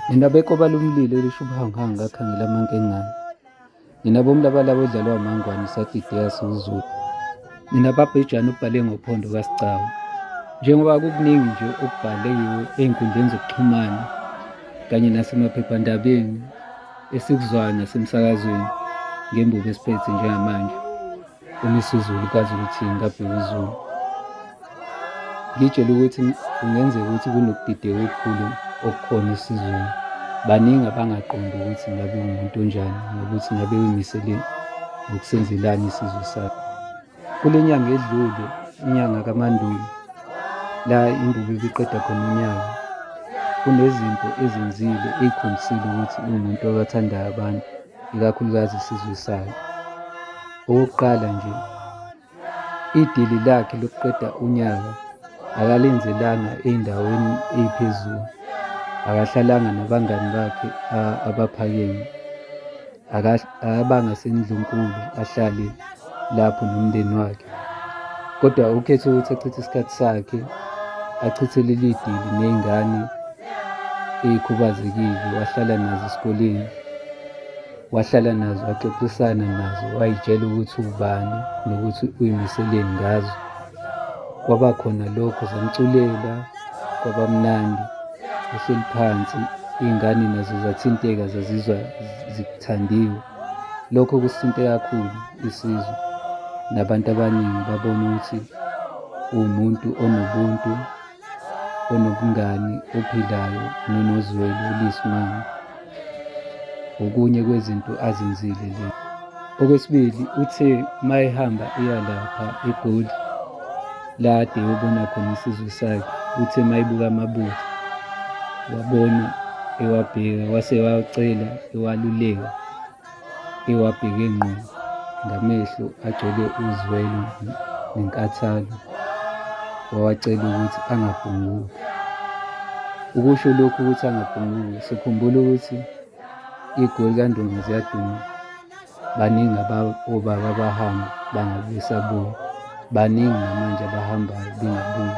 Nina bekoba lomlilo elisho ubuhanguhangu kakhangela amankengane. Nina bomlabalaba odlalwa amangwane sadideka siwuZulu. Nina babhejane ubhale ngophondo kaSigcawu. Njengoba kukuningi nje okubhaliwe ey'nkundleni zokuxhumana kanye nasemaphephandabeni esikuzwayo nasemsakazweni ngembubu esiphethe njengamanje. UMisuzulu kaZwelithini kaBhekuzulu. Ngitshele ukuthi kungenzeka ukuthi kunokudideka okukhulu okukhona esizweni. Baningi abangaqondi ukuthi ngabe umuntu onjani nokuthi ngabe uyimisele ngokusenzelani isizwe sakhe. Kule nyanga edlule, inyanga kaMandulo, la imbubu ibiqeda khona unyaka, kunezinto ezenzile ey'khombisile ukuthi uwumuntu obathandayo abantu, ikakhulukazi isizwe sakhe. Okokuqala nje, idili lakhe lokuqeda unyaka akalenzelanga ey'ndaweni ey'phezulu, akahlalanga nabangani bakhe abaphakeme, akabanga sendlunkulu ahlale lapho nomndeni wakhe. Kodwa ukhethe ukuthi achithe isikhathi sakhe, achithe leli dili ney'ngane ey'khubazekile, wahlala nazo esikoleni. Wahlala nazo, waxoxisana nazo, way'tshela ukuthi uwubani nokuthi uy'miseleni ngazo. Kwaba khona lokho, zamculela kwaba mnandi, ehleli phansi, iy'ngane nazo zathinteka zazizwa zithandiwe. Lokho kusithinte kakhulu isizwe nabantu abaningi babona ukuthi uwumuntu onobuntu, onobungani, ophilayo nonozwelo oluyisimanga. Okunye kwezinto azenzile le. Okwesibili, uthe uma ehamba eya lapha eGoli, la ade eyobona khona isizwe sakhe, uthe uma ebuka amabutho, wabona ewabheka wase ewacela ewaluleka ewabheke ngqo ngamehlo agcwele uzwelo nenkathalo, wawacela ukuthi angabhunguki. Ukusho lokhu ukuthi angabhunguki, sikhumbula ukuthi iGoli kaNdonga ziyaduma, baningi obaba abahamba bangabe besabuya, baningi namanje abahambayo bengabuyi.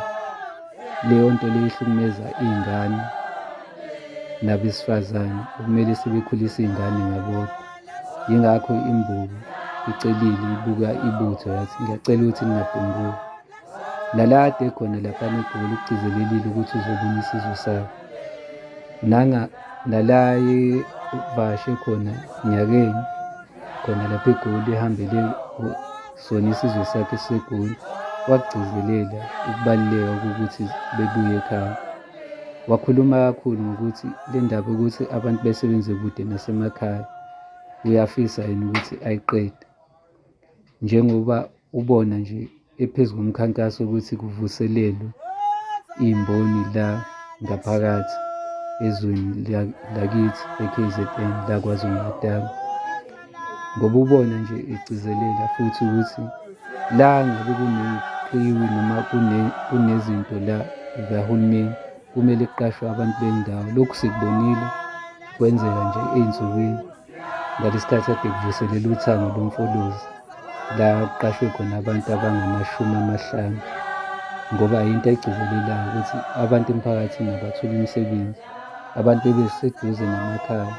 Leyo nto leyo ihlukumeza iy'ngane nabesifazane okumele sebekhulisa iy'ngane ngabodwa. Yingakho imbubu icelile ibuka ibutho yathi ngiyacela ukuthi ningabhunguki. Nala kade ekhona laphana eGoli ukugcizelelile ukuthi uzobona isizwe sakhe. Nala evakashe khona nyakenye khona lapha eGoli ehambele sona isizwe sakhe esiseGoli, wakugcizelela ukubaluleka kokuthi bebuye ekhaya. Wakhuluma kakhulu ngokuthi le ndaba yokuthi abantu besebenze kude nasemakhaya, uyafisa yena ukuthi ayiqede. Njengoba ubona nje ephezu komkhankaso ukuthi kuvuselelwe iy'mboni la ngaphakathi ezweni lakithi e-K_Z_N la KwaZulu-Natal. Ngoba ubona nje egcizelela futhi ukuthi la ngabe kuneqiwi noma kunezinto la zikahulumeni kumele kuqashwe abantu bendawo. Lokhu sikubonile kwenzeka nje ey'nsukwini ngalesi khathi kade kuvuselelwa uthango loMfolozi la kuqashwe khona abantu abangamashumi amahlanu ngoba yinto ayigcizelelayo ukuthi abantu emphakathini abathole imisebenzi, abantu bebeseduze namakhaya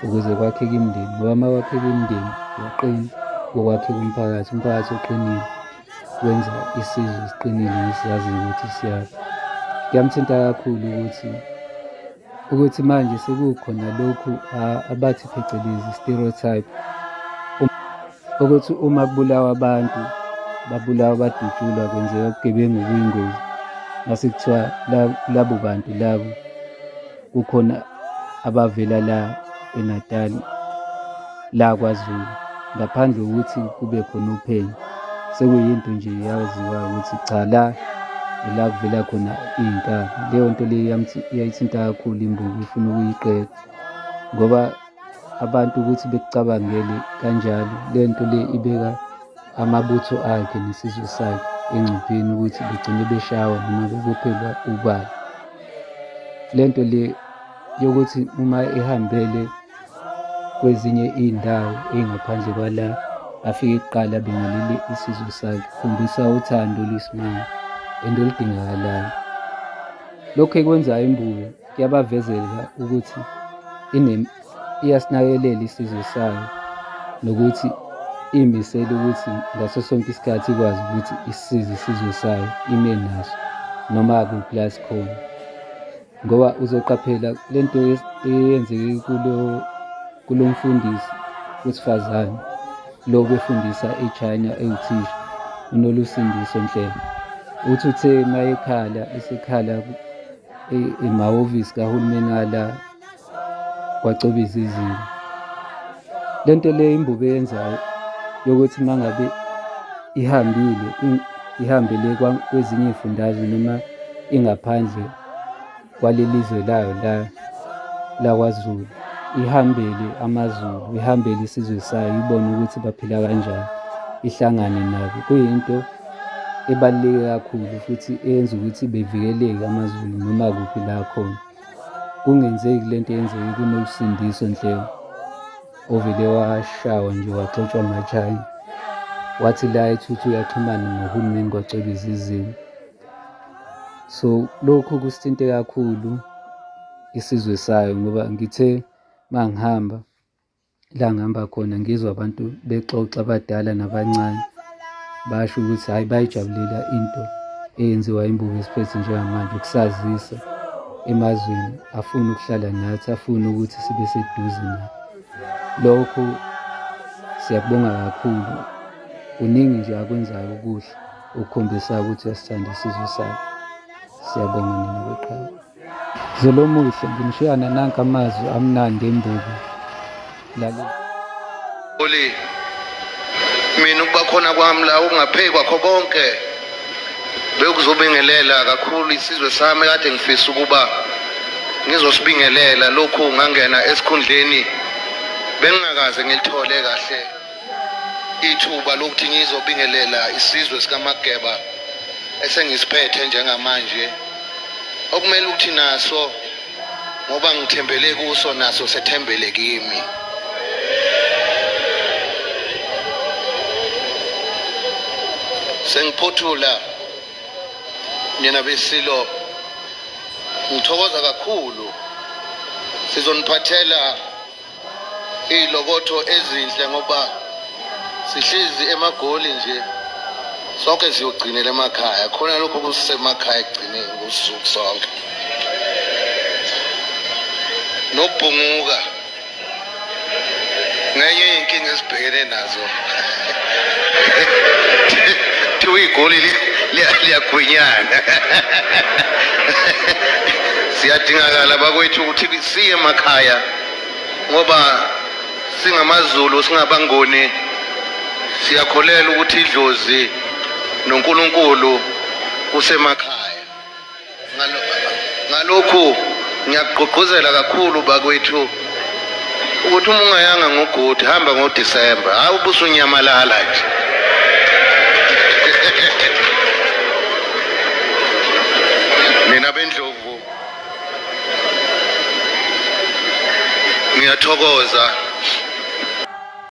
ukuze kwakheke imindeni ngoba uma kwakheka imindeni uyaqina kokwakheka umphakathi, umphakathi oqinile wenza isizwe esiqinile nesizaziyo ukuthi siyaphi. Kuyamthinta kakhulu ukuthi ukuthi manje sekukhona lokhu abathi phecelezi stereotype ukuthi uma kubulawa abantu babulawa badutshulwa kwenzeka ubugebengu obuyingozi mase kuthiwa labo bantu labo kukhona abavela la eNatal la kwaZulu ngaphandle kokuthi kube khona uphenyo sekuyinto nje yaziwayo ukuthi cha la ila kuvela khona iy'nkabi. Leyo nto leyo iyayithinta kakhulu imbubu ifuna ukuyiqeda ngoba abantu ukuthi bekucabangele kanjalo le nto le ibeka amabutho akhe nesizwe sakhe engcupheni ukuthi begcine beshawa noma bebophelwa ubala. Le nto le yokuthi uma ehambele kwezinye iy'ndawo ey'ngaphandle kwala afike kuqala abingelele isizwe sakhe, kukhombisa uthando oluyisimanga and oludingakalayo. Lokhu ekwenzayo iMbube. kuyabavezela ukuthi iyasinakelela isizwe sayo nokuthi iyimisele ukuthi ngaso sonke isikhathi ikwazi ukuthi isisize isizwe sayo ime naso noma kuphi la sikhona. Ngoba uzoqaphela le nto eyenzeke kulo kulo mfundisi wesifazane lo obefundisa e-China ewuthisha uNolusindiso Ndlela. Uthi uthe uma ekhala esekhala emahhovisi kahulumeni ala kwacobisa izinto. Le nto le imbubu eyenzayo yokuthi uma ngabe ihambile ihambe le kwezinye iy'fundazwe noma ingaphandle kwaleli zwe layo la lakwaZulu, ihambele amaZulu, ihambele isizwe sayo ibone ukuthi baphila kanjani, ihlangane nabo. Kuyinto ebaluleke kakhulu futhi eyenza ukuthi bevikeleke amaZulu noma kuphi la akhona. Kungenzeki lento eyenzeke kuNolusindiso Ndlela ovele washawa nje waxotshwa amaChina. Wathi la ethi uthi uyaxhumana nohulumeni kwacweba izimo. So lokhu kusithinte kakhulu isizwe sayo ngoba ngithe uma ngihamba la ngihamba khona ngizwa abantu bexoxa abadala nabancane basho ukuthi hhayi bayijabulela into eyenziwa iMbube esiphethe njengamanje ukusazisa emazweni afuna ukuhlala nathi afuna ukuthi sibe seduze nawo. Lokhu siyakubonga kakhulu, kuningi nje akwenzayo okuhle okukhombisa ukuthi uyasithanda isizwe sakhe. Siyabonga nina beqhawe. Zolomuhle nginishiya nananka amazwi amnandi embubu. Lalela. Oli mina ukuba khona kwami la ukungaphezu kwakho konke bekuzobingelela kakhulu isizwe sami kade ngifisa ukuba ngizosibingelela lokhu ngangena esikhundleni bengingakaze ngilithole kahle ithuba lokuthi ngizobingelela isizwe sikaMageba esengisiphethe njengamanje okumele ukuthi naso ngoba ngithembele kuso naso sethembele kimi. Sengiphothula nina besilo ngithokoza kakhulu sizoniphathela iy'lokotho ezinhle ngoba sihlezi emagoli nje sonke siyogcinela emakhaya khona lokho kusemakhaya ekugcineni kusuku sonke nokubhunguka ngenye yey'nkinga esibhekene nazo thiwa igoli liyagwinyana siyadingakala bakwethu ukuthi siye emakhaya ngoba singamaZulu singabangoni siyakholelwa ukuthi idlozi noNkulunkulu kusemakhaya Ngalokhu ngiyakugqugquzela kakhulu bakwethu ukuthi uma ungayanga ngoGudi hamba ngoDisemba, hhayi ubusunyamalala nje. Nina bendlovu ngiyathokoza.